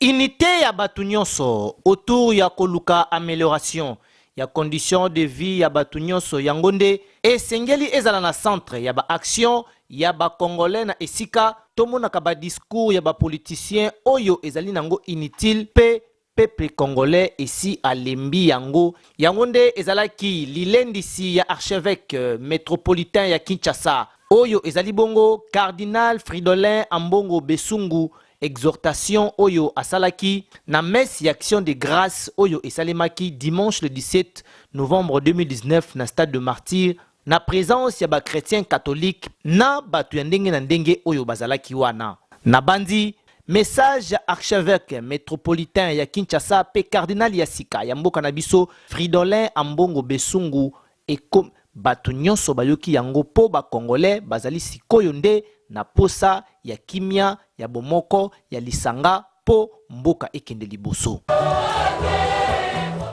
Unité ya bato nyonso autour ya koluka amelioration ya condition de vie ya bato nyonso, yango nde esengeli ezala na centre ya baaction ya bacongolais, na esika tomonaka badiscours ya bapoliticien oyo ezali nango inutile mpe peuple congolais esi alembi yango. Yango nde ezalaki lilendisi ya archevêque métropolitain ya Kinshasa, oyo ezali bongo cardinal Fridolin Ambongo Besungu. Exhortation oyo asalaki na messe ya action de grâce oyo esalemaki dimanche le 17 novembre 2019 na Stade de Martyr, na présence ya bachrétien catholique na bato ya ndenge na ndenge oyo bazalaki wana. Na bandi message ya archevêque métropolitain ya Kinshasa mpe cardinal ya sika ya mboka na biso, Fridolin Ambongo Besungu, eko bato nyonso bayoki yango, mpo bacongolais bazali sikoyo nde na posa ya kimia, ya bomoko, ya lisanga, mpo mboka ekende liboso.